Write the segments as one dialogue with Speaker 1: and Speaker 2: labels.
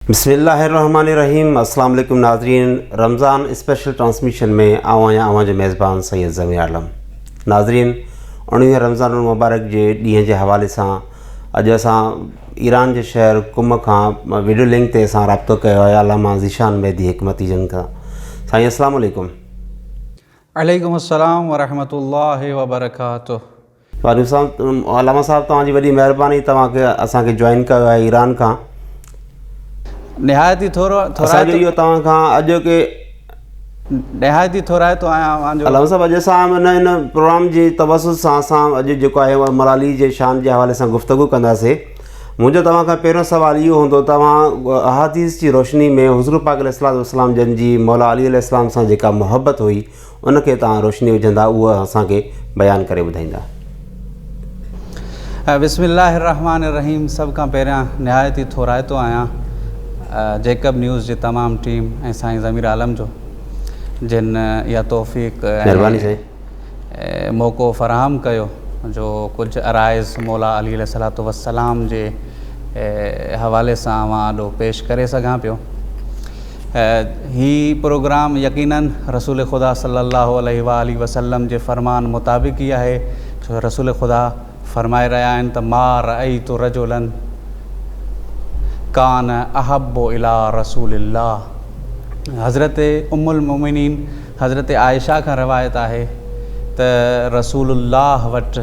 Speaker 1: بسم الله الرحمن الرحيم السلام عليڪم ناظرين رمضان اسپيشل ٽرانسميشن ۾ آئون آهيان اوهان جو ميزبان سيد ضمير عالم ناظرين 19 رمضان المبارڪ جي ڏينهن جي حوالي سان اڄ اسان ايران جي شهر قم کان ويڊيو لنڪ تي اسان رابطو ڪيو آهي علامه ذيشان مهدي حڪمتي جن کان سائين السلام عليڪم.
Speaker 2: عليڪم السلام ورحمة الله وبرڪاته.
Speaker 1: وعليڪم السلام علامه صاحب توهان جي وڏي مهرباني توهان کي اسان کي جوائن ڪيو آهي ايران کان.
Speaker 2: نهايت ئي ٿورو
Speaker 1: اسان جو اهو توهان کان اڄوڪي
Speaker 2: نهايت ئي ٿورائتو آهيان اوهان جو.
Speaker 1: علامه صاحب اڄ اسان ان ان پروگرام جي توسط سان اسان اڄ جيڪو آهي مولا علي جي شان جي حوالي سان گفتگو ڪنداسين منهنجو توهان کان پهريون سوال اهو هوندو توهان احاديث جي روشني ۾ حضور پاڪ عليه الصلوة والسلام جن جي مولا علي عليه السلام سان جيڪا محبت هئي ان کي توهان روشني وجهندا اهو اسان کي بيان ڪري ٻڌائيندا.
Speaker 2: بسم الله الرحمٰن الرحيم سڀ کان پهريان نهايت ئي ٿورائتو آهيان جيڪب نيوز جي تمام ٽيم ۽ سائين ضمير عالم جو جن اها توفيق
Speaker 1: مهرباني سائين.
Speaker 2: ۽ موقعو فراهم ڪيو جو ڪجهه عرائض مولا علي عليه الصلوة والسلام جي حوالي سان اوهان آڏو پيش ڪري سگهان پيو. هي پروگرام يقيناً رسول خدا صلي الله عليه واٰله وسلم جي فرمان مطابق ئي آهي ڇو رسول خدا فرمائي رهيا آهن ته ما رأيت رجلا ڪان احب الي رسول الله حضرت ام المؤمنين حضرت عائشه کان روايت آهي ته رسول الله وٽ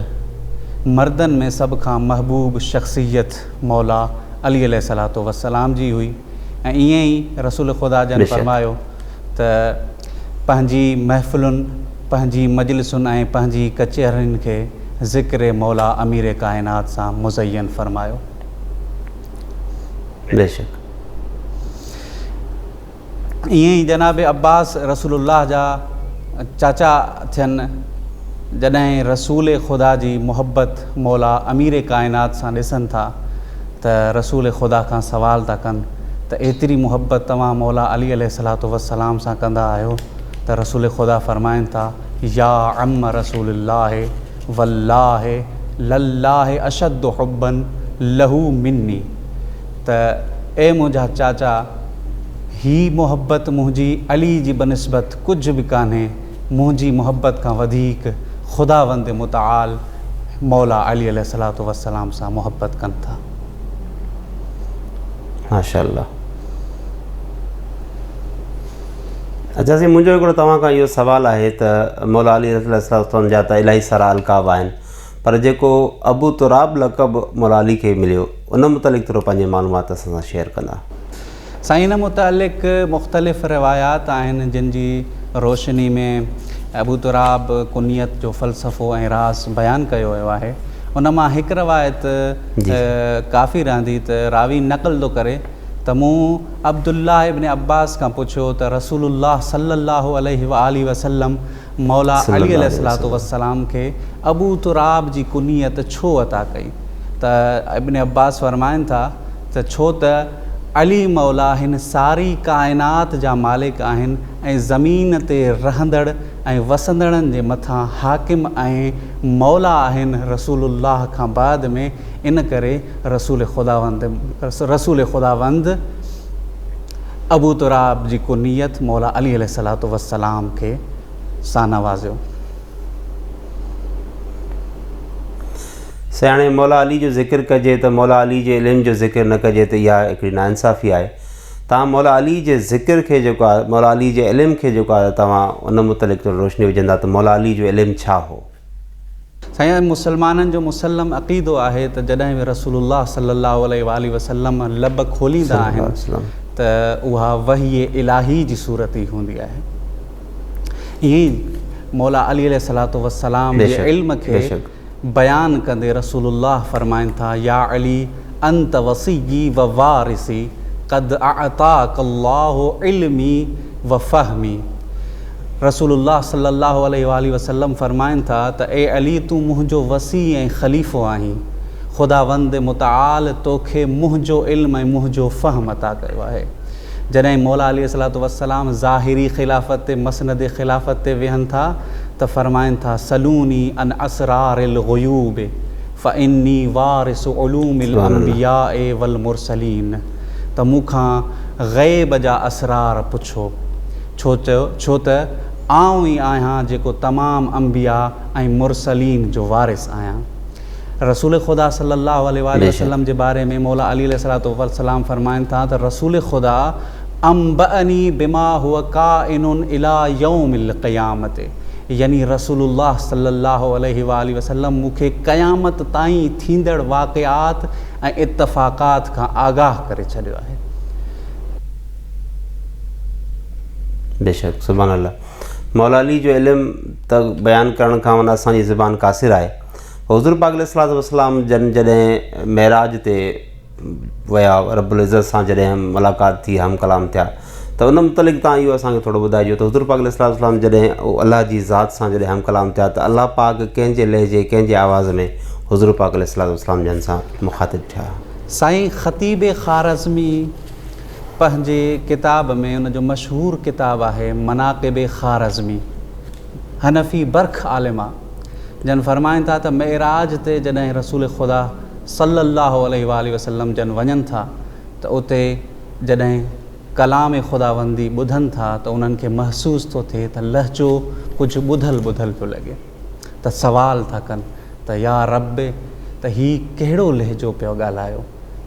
Speaker 2: مردن ۾ سڀ کان محبوب شخصيت مولا علي عليه الصلوة والسلام جي هئي ۽ ائين ئي رسول خدا جن فرمايو ته پنهنجي محفلن، پنهنجي مجلسن ۽ پنهنجي ڪچهرين کي ذڪر مولا امير ڪائنات سان مزين فرمايو.
Speaker 1: بيشڪ.
Speaker 2: ائين ئي جناب عباس رسول الله جا چاچا ٿين، جڏهن رسول خدا جي محبت مولا امير ڪائنات سان ڏسن ٿا ته رسول خدا کان سوال ٿا ڪن ته ايتري محبت توهان مولا علي عليه الصلوة والسلام سان ڪندا آهيو ته رسول خدا فرمائن ٿا يا عم رسول الله والله لله اشد حبا له مني ته اي منهنجا چاچا! هي محبت منهنجي علي جي بنسبت ڪجهه به ڪانهي، منهنجي محبت کان وڌيڪ خداوند متعال مولا علي عليه الصلوة والسلام سان محبت ڪن ٿا.
Speaker 1: ماشاء الله. اچا سائين منهنجو هڪڙو توهان کان اهو سوال آهي ته مولا علي عليه الصلوة والسلام جا ته الاهي سارا القاب آهن پر جيڪو ابو تراب لقب مولا علي کي مليو ان متعلق ٿورو پنهنجي معلومات اسان سان شيئر ڪندا.
Speaker 2: سائين ان متعلق مختلف روايات آهن جن جي روشني ۾ ابو تراب ڪنيت جو فلسفو ۽ راز بيان ڪيو ويو آهي ان مان هڪ روايت ڪافي رهندي ته راوي نقل ٿو ڪري ته مون عبدالله ابن عباس کان پڇيو ته رسول الله صلي الله عليه واٰله وسلم مولا علي عليه الصلوة والسلام کي ابو تراب جي ڪنيت ڇو عطا ڪئي ته ابن عباس فرمائن ٿا ته ڇو ته علي مولا هن ساري ڪائنات جا مالڪ آهن ۽ زمين تي رهندڙ ۽ وسندڙن جي مٿان حاڪم ۽ مولا آهن رسول الله کان بعد ۾ ان ڪري رسول خداوند رسول خداوند ابو تراب جي ڪنيت مولا علي عليه الصلوة والسلام کي سان نوازيو.
Speaker 1: سياڻي مولا علي جو ذڪر ڪجي ته مولا علي جي علم جو ذڪر نه ڪجي ته اها هڪڙي ناانصافي آهي. توهان مولا علي جي ذڪر کي جيڪو آهي مولا علي جي علم کي جيڪو آهي توهان ان متعلق ٿوري روشني وجهندا ته مولا علي جو علم ڇا هو؟
Speaker 2: سائين مسلمانن جو مسلم عقيدو آهي ته جڏهن به رسول الله صلي الله عليه واٰله وسلم لب کوليندا آهن ته اها وحي الاهي جي صورت ئي هوندي آهي. ائين ئي مولا علي عليه الصلوة والسلام جي علم کي بيان ڪندي رسول الله فرمائن ٿا، يا علي انت وصيي و وارثي قد اعطاک الله علمي و فهمي رسول الله صلي الله عليه واٰله وسلم فرمائن ٿا ته اي علي تون منهنجو وصي ۽ خليفو آهين، خداوند متعال توکي منهنجو علم ۽ منهنجو فهم عطا ڪيو آهي. جڏهن مولا عليه الصلوة والسلام ظاهري خلافت تي مسند خلافت تي ويهن ٿا ته فرمائن ٿا سلوني عن اسرار الغيوب فاني وارث علوم الانبياء والمرسلين. ته مون کان غيب جا اسرار پڇو، ڇو ڇو ته آئون ئي آهيان جيڪو تمام انبياء ۽ مرسلين جو وارث آهيان. رسول خدا صلّي اللّٰه عليه واٰله وسلّم جي باري ۾ مولا علي عليه الصلوة والسلام فرمائن ٿا ته رسول خدا انبأني بما هو ڪائن الي يوم القيامة يعني رسول الله صلّي اللّٰه عليه واٰله وسلّم مون کي قيامت تائين ٿيندڙ واقعات ۽ اتفاقات کان آگاهه ڪري ڇڏيو آهي.
Speaker 1: بيشڪ سبحان الله مولا علي جو علم ته بيان ڪرڻ کان معنيٰ اسان جي زبان قاصر آهي. حضور پاڪ عليه الصلوة والسلام جن جڏهن معراج تي ويا رب العزت سان جڏهن ملاقات ٿي هم ڪلام ٿيا ته ان متعلق تان اهو اسان کي ٿورو ٻڌائجو ته حضور پاڪ عليه الصلوة والسلام جڏهن الله جي ذات سان جڏهن هم ڪلام ٿيا ته الله پاڪ ڪنهن جي لهجي ڪنهن جي آواز ۾ حضور پاڪ عليه الصلوة والسلام جن سان مخاطب ٿيا.
Speaker 2: سائين خطيب خوارزمي پنهنجي ڪتاب ۾ ان جو مشهور ڪتاب آهي مناقب خوارزمي حنفي برک عالم آ جن فرمائن ٿا ته معراج تي جڏهن رسول خدا صلّي اللّٰه عليه واٰله وسلّم جن وڃن ٿا ته اتي جڏهن ڪلام خداوندي ٻڌن ٿا ته انهن کي محسوس ٿو ٿئي ته لهجو ڪجهه ٻڌل ٻڌل پيو لڳي ته سوال ٿا ڪن ته يا ربّ ته هي ڪهڙو لهجو پيو ڳالهايو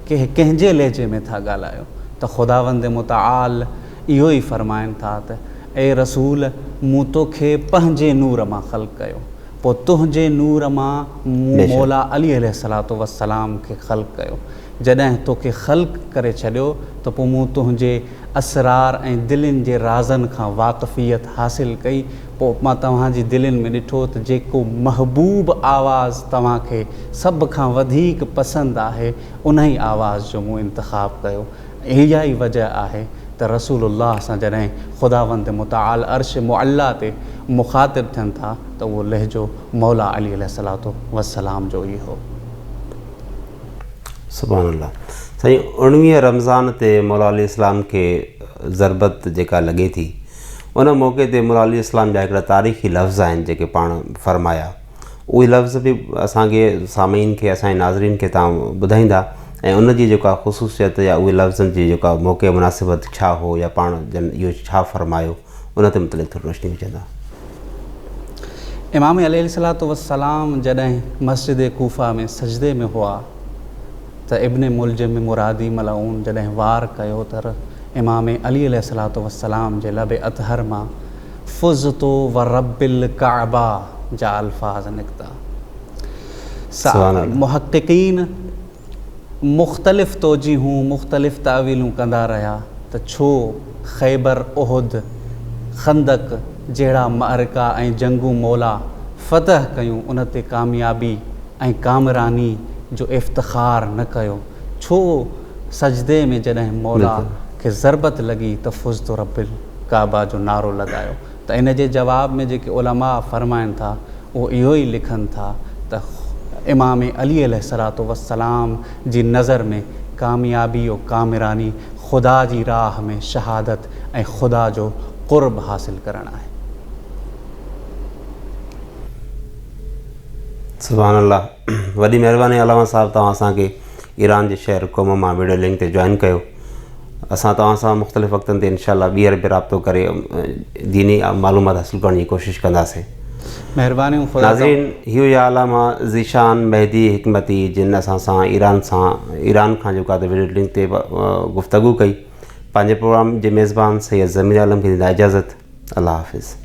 Speaker 2: ڪنهن جي لهجي ۾ ٿا ڳالهايو ته خداوند متعال اهو ئي فرمائن ٿا ته اي رسول! مون توکي پنهنجي نور مان خلق ڪيو، پوء تنهنجي نور مان مون مولا علي عليه الصلوة والسلام کي خلق ڪيو، جڏهن توکي خلق ڪري ڇڏيو ته پوء مون تنهنجي اسرار ۽ دلين جي رازن کان واقفيت حاصل ڪئي، پوء مان توهان جي دلين ۾ ڏٺو ته جيڪو محبوب آواز توهان کي سڀ کان وڌيڪ پسند آهي، انهي آواز جو مون انتخاب ڪيو. اها ئي وجه آهي ته رسول الله سان جڏهن خداوند متعال عرش معليٰ تي مخاطب ٿين ٿا ته اهو لهجو مولا علي عليه الصلوة والسلام جو ئي هو.
Speaker 1: سبحان الله سائين اڻويهه رمضان تي مولا عليه السلام کي ضربت جيڪا لڳي ٿي ان موقعي تي مولا عليه السلام جا هڪڙا تاريخي لفظ آهن جيڪي پاڻ فرمايا اهي لفظ به اسان کي سامعين کي اسان جي ناظرين کي توهان ٻڌائيندا ۽ ان جي جيڪا خصوصيت يا اهي لفظن جي جيڪا موقعي مناسبت ڇا هو يا پاڻ جن اهو ڇا فرمايو ان تي متعلق ٿوري روشني وجهندا.
Speaker 2: امام عليه الصلوة والسلام جڏهن مسجد ڪوفه ۾ سجدي ۾ هئا ته ابن ملجم مرادي ملعون جڏهن وار ڪيو ته امام علي عليه الصلوة والسلام جي لب اطهر مان فزت ورب الڪعبه جا الفاظ نڪتا. محققين مختلف توجيهون، مختلف تاويلون ڪندا رهيا ته ڇو خيبر، احد، خندق جهڙا معرڪا ۽ جنگون مولا فتح ڪيون ان تي ڪاميابي ۽ ڪامراني جو افتخار نه ڪيو، ڇو سجدي ۾ جڏهن مولا کي ضربت لڳي ته فزت رب الڪعبه جو نعرو لڳايو ته ان جي جواب ۾ جيڪي علماء فرمائن ٿا اهو اهو ئي لکن ٿا ته امام علي عليه الصلوة والسلام جي نظر ۾ ڪاميابي و ڪامراني خدا جي راهه ۾ شهادت ۽ خدا جو قرب حاصل ڪرڻ آهي.
Speaker 1: سبحان الله وڏي مهرباني علامه صاحب توهان اسان کي ايران جي شهر قم مان ويڊيو لنڪ تي جوائن ڪيو اسان توهان سان مختلف وقتن تي انشاء الله ٻيهر به رابطو ڪري ديني معلومات حاصل ڪرڻ جي ڪوشش ڪنداسين
Speaker 2: مهرباني خدا
Speaker 1: ناظرين هي هيا علامه ذيشان مهدي حڪمتي جن اسان سان ايران سان ايران کان جيڪو آهي ويڊيو لنڪ تي گفتگو ڪئي پنهنجي پروگرام جي ميزبان سيد ضمير عالم کي ڏيندا اجازت الله حافظ.